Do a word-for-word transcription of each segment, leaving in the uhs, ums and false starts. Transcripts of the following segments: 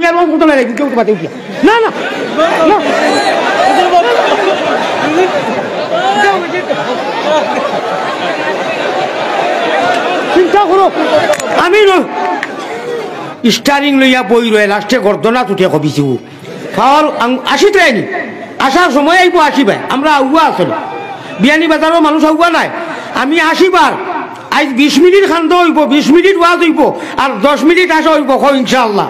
আমার মতো নাই, কেউ তো বাদে উঠিয়া। না, না, না। চিন্তা করো, আমি ন-, স্টারিং লইয়া বই রয়ে লাস্টে গর্দনা তুটে কবিছি। ফাওয়ার আং-, আশিত রায়নি। আসার সময় আইবো আশি ভাই, আমরা আউয়া আসলে। বিয়ানীবাজারর মানুষ আউয়া নাই। আমি আশিবার, আইজ বিশ মিনিট খান্দা অইবো, বিশ মিনিট ওয়াজ অইবো, আর দশ মিনিট আসা অইবো, কও ইনশাআল্লাহ।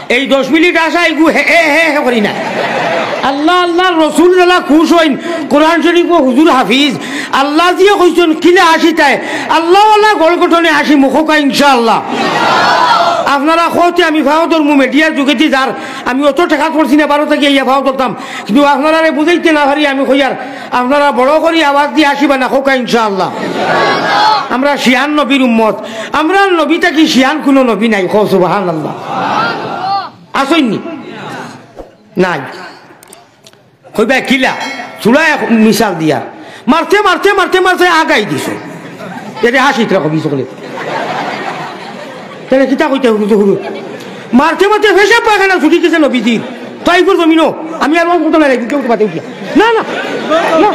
এই দশ মিনিট আসা এগু হে, হে, হে, হে করি না। আল্লাহ, আল্লাহর রসুল যেলা খুশ অইন, কোরআন শরীফ ও হুজুর হাফিজ, আল্লাহ জিয়ে কইছইন, "কিলা আসিতায়?" আল্লাহওয়ালা গড় গঠনে আসি মুখোকা ইনশাআল্লাহ। আপনারা কওতে আমি ফাও ধরমু মিডিয়ার যুগেদি যার, আমি অত ঠেকাত পড়ছি না, বারো থাকি আইয়া ফাও ধরতাম, কিন্তু আপনারারে বুঝাইতে না পারি আমি কইয়ার, আপনারা বড় করি আওয়াজ দিয়া আসিবা না, কওকা ইনশাআল্লাহ। আমরা শিয়ান নবীর উম্মত, আমরার নবী থাকি শিয়ান কুনু নবী নাই, কও সুবহানাল্লাহ। আছইন নি? নাই। কইবা কিলা? চূড়া এক মিসাল দিয়া। মারতে, মারতে, মারতে, মারতে আগাই দিছো। এরে হাসিত রাখো, বিশ করে। তাহলে কিতা কইতে হুরু তো হুরু? মারতে, মারতে পেশাব পায়খানা ছুটি গেছে নবীজির। তাইফর জমিনো। আমি আর অঙ্ক তো নাই, কেউ তো বাদে উঠিয়া। না, না, না।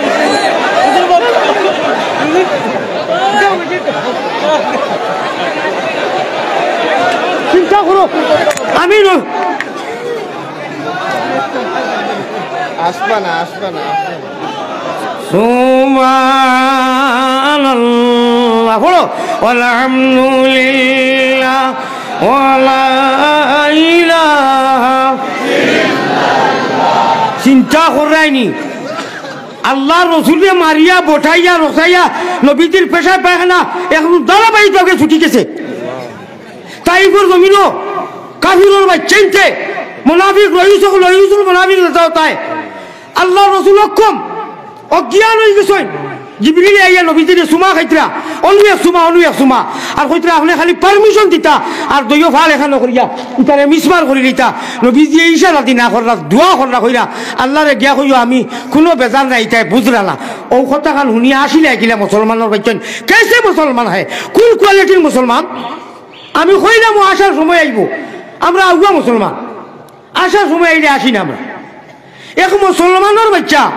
চিন্তা করো। আমি ন-, আসবা না, আসবা না, আসবা না। সুবহানাল্লাহ। পড়ো, আলহামদুলিল্লাহ, ওয়ালা ইলাহা। চিন্তা কররায়নি, আল্লাহর রসুলরে মারিয়া, বটাইয়া, রসাইয়া, নবীজির পেশাব পায়খানা এখন ধারাবাহিকভাবে ছুটি গেছে। তাইফর জমিনো কাফিরর বাইচ্চাইন্তে, মুনাফিক রইসুল, রইসুল মুনাফিক নেতা অতায়। আল্লাহর রসুল অক্ষম, অজ্ঞান অইগেছইন। জিবরিল আইয়া নবীজিরে চুমা খাইতরা, অনু এক চুমা, অনু এক চুমা। আর কইতরা, "আপনে খালি permission দিতা, আর দুইও ফাল এখানো করিয়া, ইতারে মিসমার করি দিতা।" নবীজিয়ে ইশারা দি না কররা, দোয়া কররা কইরা, "আল্লাহরে গিয়া কইও আমি কুনু বেজার নাই, ইতায় বুঝরা না।" অউ কথাখান হুনিয়া আসিলা কিলা মুসলমানর বাইচ্চাইন। কেসে মুসলমান হয়? কুন কোয়ালিটির মুসলমান? আমি কইলাম, "ও আসার সময় আইবো, আমরা আগুয়া মুসলমান, আসার সময় আইলে আসি না আমরা।" এক মুসলমানর বাইচ্চা,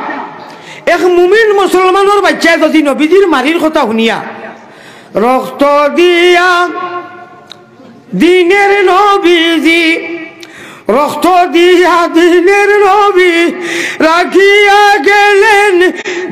এক মুমিন মুসলমানর বাইচ্চায় যদি নবীজির মারির কথা হুনিয়া, রক্ত দিয়া দিনের নবীজি, রক্ত দিয়া দিনের নবী রাখিয়া গেলেন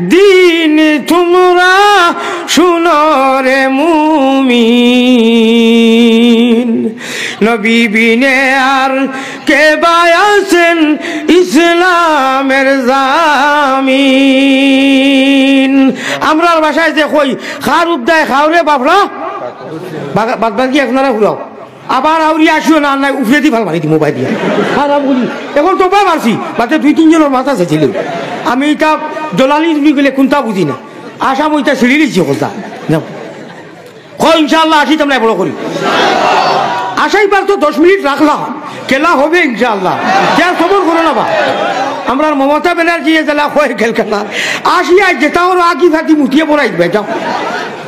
দিন, তোমরা শুনো রে মুমিন। নবী বিনে আর কে বা আছেন ইসলামের জামিন। আমরার ভাষায় যে কই, "খার উদ্দায় খাও রে বাফরা।" বাগা-, বাদ বাকি আপনারা ঘুরাও। আবার আউরি আসিও না, নাই উপরেদি ফাল মারি দিমু বাই দিয়া। খারাপ বলি, এখন তো বাই মারছি, বাদে দুই তিনজনর মাথা ছেছিল। আমি ইতা দলালি তুমি গেলে কুনতা বুঝি না। আসাম ওইটা ছিঁড়ি দিচ্ছি কথা। যাও। কও ইনশাআল্লাহ আসি, তোমরা বড় করি। আশাইবার তো দশ মিনিট রাখলাম, খেলা হবে ইনশাআল্লাহ। যা সবর করো না বা। আমরার মমতা ব্যানার্জি এ জেলা হয়ে গেল কেন? আসি আজ যেটা ওর আগি ফাগি মুটিয়ে পড়াই দিবে, যাও।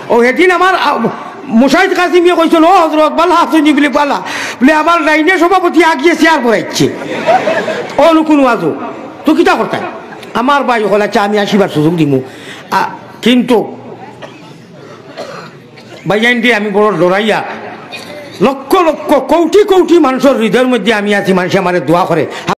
ও হেদিন আমার, আ, মুশাহিদ কাসিমিয়ে কইছিল, "ও হজরত, বালা আছইন নি?" বলে, "বালা।" বলে, "আমার লাইনে সভাপতি আগিয়ে চেয়ার পড়াইছে।" ও নুকুন ওয়াজো। তো কিতা করতাম? আমার ভাই হল, আচ্ছা, আমি আসিবার সুযোগ দিমু। আ, কিন্তু ভাইয়াইন রে, আমি বড় ডরাইয়া, লক্ষ লক্ষ, কোটি কোটি মানুষর হৃদয়র মধ্যে আমি আছি, মানুষে আমারে দোয়া করে।